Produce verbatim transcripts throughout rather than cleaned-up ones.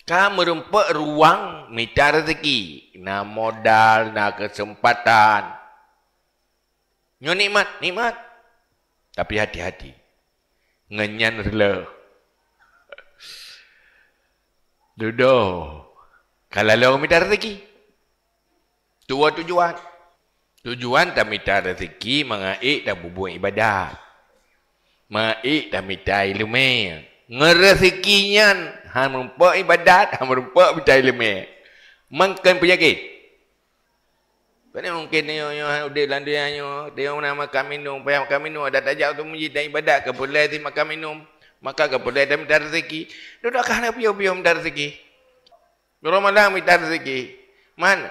Ka meurumpok ruang mita rezeki. Na modal, na keuseumpatan. Nyoe nikmat, nikmat. Tapi hati-hati. Ngon nyan reuloh. Dudoe. Ka laloe mita rezeki. Tuwoe tujuan. Tujuan tamita rezeki mangat ék tapeubuet ibadat. Mangat ék tamita ileumèe. Ngon rezeki nyan, han meurumpok ibadat, han meurumpok mita ileumèe. Mangkén peunyakét. Pane mungken nyoe, nyoe udép lam donya nyoe, tanyoe na makan minum, payah makan minum, adak tajak u meuseujid dan ibadat, ka peureulèe sit makan minum, maka ka peureulèe tamita rezeki. Dudoe ka hana piôh-piôh mita rezeki. Ramadan mita rezeki. Man,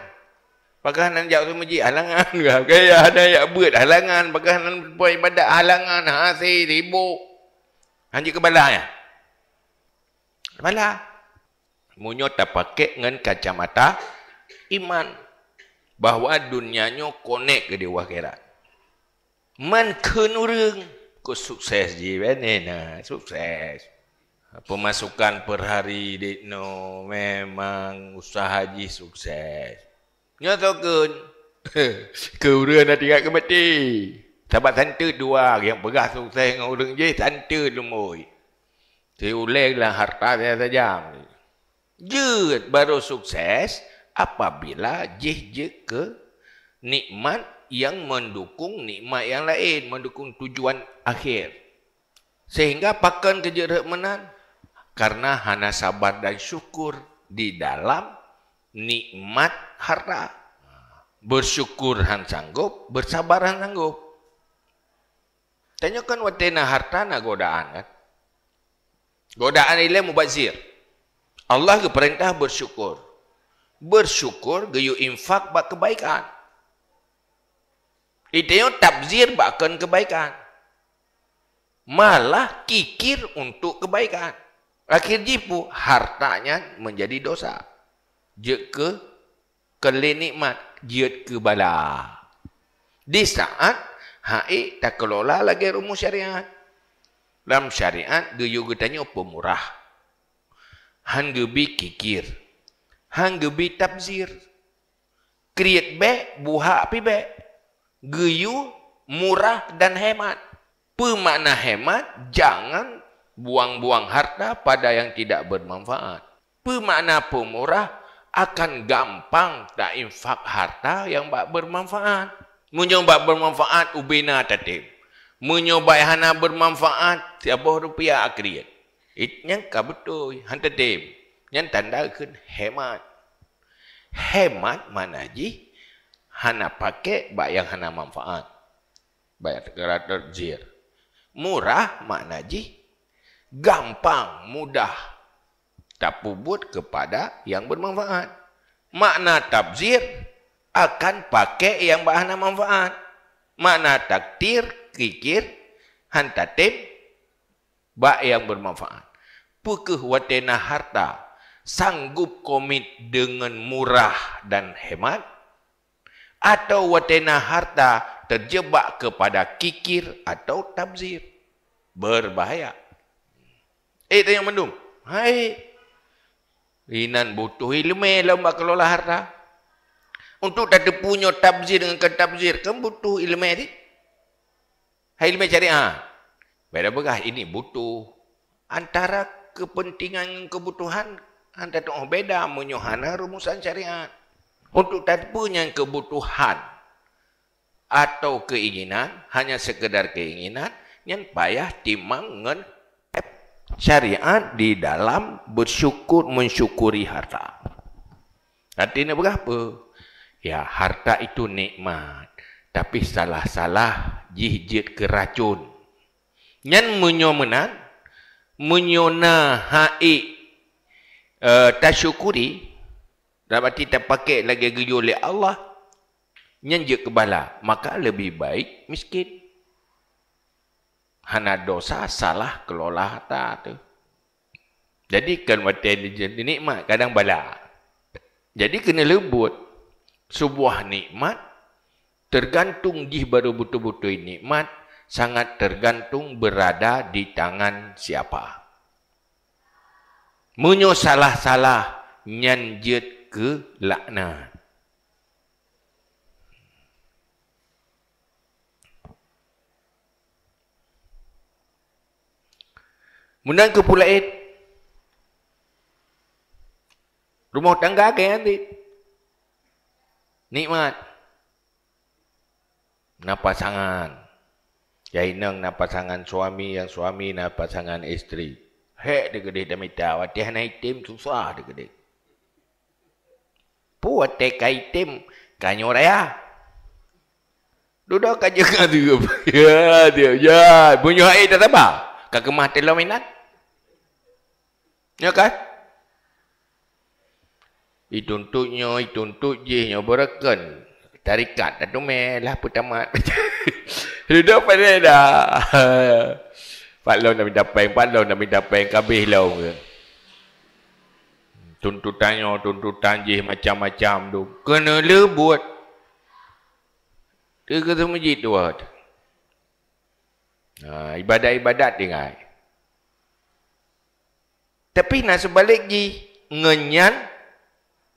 pakon hana jak u meuseujid, halangan. Gaya hana jak beuet, halangan. Pakon hana peubuet ibadat, halangan. Hasé, sibok. Han jeuet keu bala nyan. Bala. Meunyoe tapakék ngon kacamata iman, bahwa donya nyoe konek keu di akhirat. Man kheun ureueng, keu sukses jih, bèk na, sukses. Pemasukan per hari di nyoe memang usaha jih sukses. Nyoe toh kheun. Keu ureueng na tinggai keu maté. Sabab santeut dua, nyang peugah sukses ngon ureueng jih santeut lumbôi. Siulèe lam harta saja. Jeuet baru sukses apabila jih jeuet keu nikmat nyang mendukung nikmat nyang laén, mendukung tujuan akhir. Sehingga pakon keu jeuet rhot meunan? Karena hana sabar dan syukur di dalam nikmat harta. Bersyukur han sanggob, bersabar han sanggob. Tanyoe kan watèe na harta na godaan kan? Godaan ilèe mubazir. Allah geupeurintah bersyukur. Bersyukur geuyue infak bak keubaikan. Tanyoe tabzir bak kon keubaikan. Malah kikir untuk keubaikan. Akhé jih peue? Harta nyan menjadi dosa. Jeuet keu keu lé nikmat, jeuet keu bala. Di saat han ék takeulola lagèe rumoh syariat. Lam syariat geuyue geutanyoe peumurah. Han geubi kikir. Han geubi tabzir. Kriet bèk, buhak pih bèk. Geuyue murah dan hemat. Peue makna hemat? Jangan buang-buang harta pada yang tidak bermanfaat. Peue makna peumurah? Akan gampang tainfak harta nyang bak bermanfaat. Meunyoe bak bermanfaat, ubé na tatem. Meunyoe bak hana bermanfaat, siaboh rupiah kriet. It nyan ka beutôi, han tatem. Nyan tanda kheun hemat. Hemat makna jih hana pakék bak nyang hana manfaat. Bak nyang tabzir. Murah makna jih gampang, mudah tapeubuet keupada nyang bermanfaat. Makna tabzir, akan pakék nyang bak hana manfaat. Makna taktir, kikir, han tatem, bak nyang bermanfaat. Peu kheueh watèe na harta, sanggup komit deungon murah dan hemat? Atau watèe na harta, terjebak kepada kikir atau tabzir? Berbahaya. Eh, tanyong mandum. Hai. Inan butuh ileumèe lom bak kelola harta. Untuk tateupeue nyoe tabzir deungon kon tabzir, kan butuh ileumèe sit. Hai ileumèe syariat. Beda peugah ini butuh. Antara kepentingan ngon kebutuhan, han tatu'oh beda meunyoe hana rumusan syariat. Untuk tateupeue nyan kebutuhan atau keinginan, hanya sekedar keinginan, nyan payah timang ngon syariat di dalam bersyukur, mensyukuri harta. Artinya berapa? Ya, harta itu nikmat, tapi salah-salah jih jeuet keu racun. Nyan meunyoe meunan, meunyoe na han ék, eh, tasyukuri, dalam arti tapakék lagèe geuyue lé Allah, nyan jeuet keu bala, maka lebih baik miskin. Hana dosa salah kelola harta tu. Jadi, kan watèe nikmat, kadang bala. Jadi, keuneuk leumbot. Sebuah nikmat tergantung jih baru beutôi-beutôi nikmat, sangat tergantung berada di tangan siapa. Meunyoe salah-salah, nyan jeuet keu laknat. Meunan keu peue laén, rumoh tangga keu nyan cit nikmat. Na pasangan. Nyang inong na pasangan suami, nyang suami na pasangan istri. Hék teukeudeh tamita, watèe hana item susah teukeudeh. Peue watèe ka item, ka nyoe raya. Dudoe ka jeuet ngon sigoe. Ya, dia, ya. Meunyoe hai tataba, ka keumah teulom inan. Ya kan? Ituntot nyoe, ituntot jih, nyoe beureuken. Tarikat tateumé lah peutamat. Dudoe padahai dah. Pat lom na mita péng, pat lom na mita péng, kabéh lom ke. Tuntutan nyoe, tuntutan jih macam-macam tu. Keuneuk le buet. Teuka seumeujid tuha. Ha, ibadat-ibadat tinggai. Tapi na seubalek jih, ngon nyan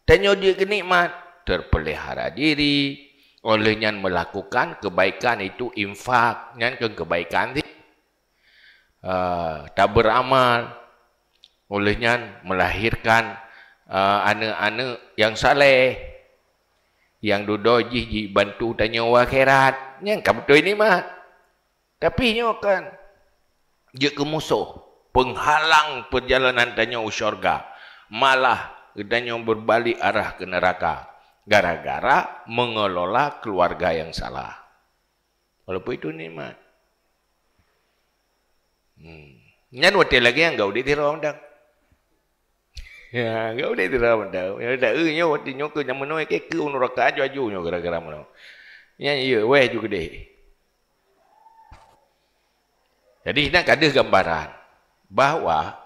tanyoe jeuet keu nikmat, terpelihara diri, oleh nyan melakukan kebaikan itu infak, nyan kan kebaikan sih. Ah, taberamal, oleh nyan melahirkan, ah, aneuk-aneuk yang saleh, yang dudoe jih jibantu tanyoe akhirat, nyan ka beutôi nikmat. Tapi nyoe kan jeuet keu musoh, penghalang perjalanan tanyoe u syurga. Malah geutanyoe beubalik arah keu neuraka gara-gara mengelola keluarga yang salah. Walaupun itu nikmat. Hmm. Nyan watèe lagèe nyang geuh udép sidroe mantong. Ya, geuh udép sidroe mantong. Ya, dak, eh, nyoe watèe nyoe keu nyang meunoe keu, keu u neuraka aju-aju nyoe gara-gara meunoe. Nyan iya, wéh ju keudeh. Jadi, nyan ka deuh gambaran bahwa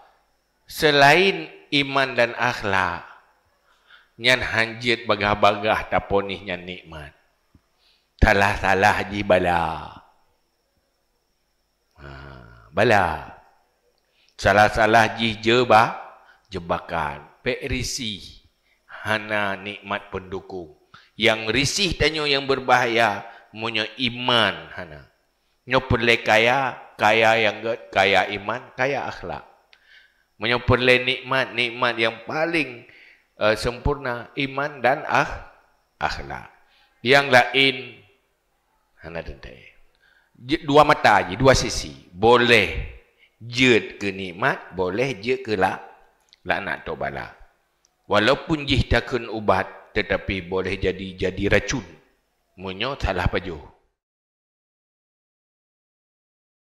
selain iman dan akhlak, nyan hanjeuet bagah-bagah taponih nyan nikmat. Salah-salah jih bala. Ha, bala. Salah-salah jih jeuba-, jebakan. Pèk risih. Hana nikmat pendukung. Nyang risih tanyoe nyang berbahaya, meunyoe iman hana. Nyoe peureulèe kaya, kaya nyang gèt, kaya iman, kaya akhlak. Meunyoe peureulèe nikmat, nikmat nyang paleng, eh, sempurna, iman dan akh-, akhlak. Nyang laén hana teuntèe. Je-, dua mata jih, dua sisi. Boleh jeuet keu nikmat, boleh jeuet keu la-, laknat atau bala. Walaupun jih takheun ubat, tetapi boleh jadi, jadi racun. Meunyoe salah pajoh.